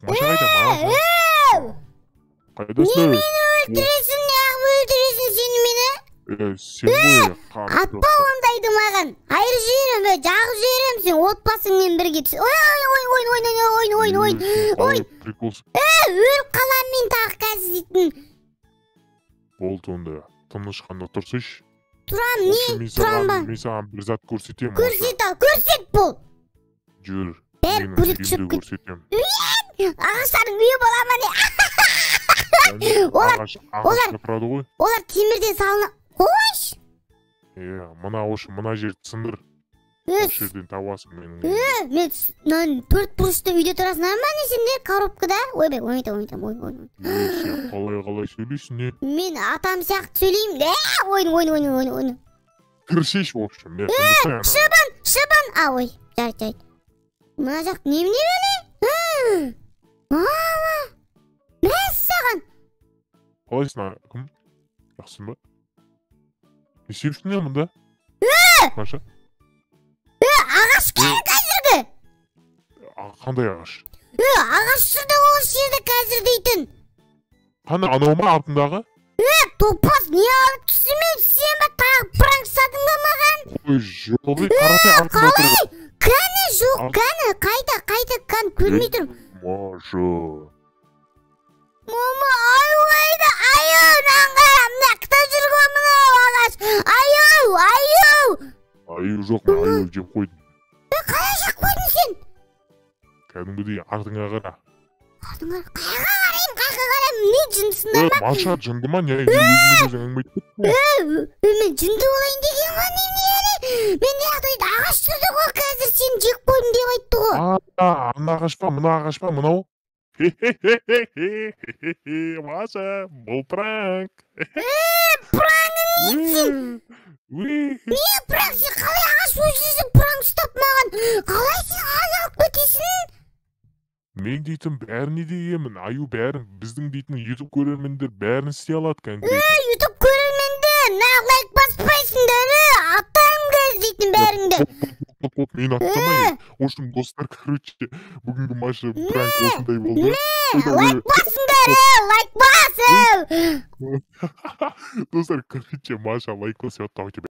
Маша қайда, Маша? Қайдасың? Не мені өлтіресің, неғып өлтіресің сен мені? Сен ғой. Атпа ондайды маған. Айырып жіберемін, жағып жіберемін сен отбасыңмен бірге. Ой, ой, ой, ой, ой, ой, ой, ой, ой. Прикол. Өліп қаламын мен тағы қазір дейтін. Болды онда. Тыныш қана тұрсайшы. Тұрам, не? Тұрам ба? Мен саған бір зат көрсетемін. Көрсет ал, көрсет бол. Жүр. Бәрі көрсет шөп кет. Ағаштардың үйі бола ма не? Олар тұрады ғой. Олар темірден салына. Қойш. Мына осы мына жерді сындыр. Осы жерден табасың менің. Мен мына төрт бұрышты үйде тұрасың ма не сендер коробкада? Ойбай, ойнайта, ойнайта, ой, ой. Сен қалай сөйлейсің не? Мен атам сияқты сөйлеймін. Ойын, ойын, ойын, ойын, ойын. Кірсейші, в общем. Шыбын, шыбын. А, ой, жарайды, жарайды. Мына жақ немене бәле? Мама! Мәссаған! Қалайсың, кім? Жақсың ба? Не істеп жүрсің не мұнда? Маша? Ағаш кән қазіргі! Қандай ағаш? Ағаш тұрды осы жерде қазір дейтін. Қандай, анау ма артындағы? Топас, не алып түсімен сен ба тағы пранк жасадың ба маған? Ой, жоқ, қарасай артында қалай? Кәні жоқ, кәні, қайда, қайда, кән, көрмей тұрмын. Маша. Мама, аю қайда, аю, мынаны қара, мына жақта жүр ғой мынау ағаш. Аю, аю. Аю жоқ, мен аю жеп қойдым. Қалай жеп қойдың сен? Кәдімгідей артыңа қара. Артыңа қайға қараймын, қайға қараймын, не жындысыңдар ма? Маша, жынды ма, не, өзіңмен өзің әңгіме айтып кеттің ғой. Мен жынды болайын деген ғой, немене? Мен не айтайын, ағаш тұрды ғой қазір, сен жеп қойдым деп айтты ғой. Ана ағаш па, мына ағаш па, мынау? Маша, бұл пранк. Пранк не? Не пранк, сен қалай ағаш өзі пранк ұстап маған? Қалай сен ағаш алып кетесің? Мен дейтін бәріне де иемін, аю бәрін, біздің дейтін YouTube көрермендер бәрін істей алады конкретно. YouTube көрермендер, нақ лайк баспайсыңдар, атам кез дейтін бәріңді. Мен аттамай. В общем, достар, короче, бүгінгі Маша пранк осындай болды. Лайк басыңдар, лайк басың. Достар, короче, Маша лайк басып, давайте.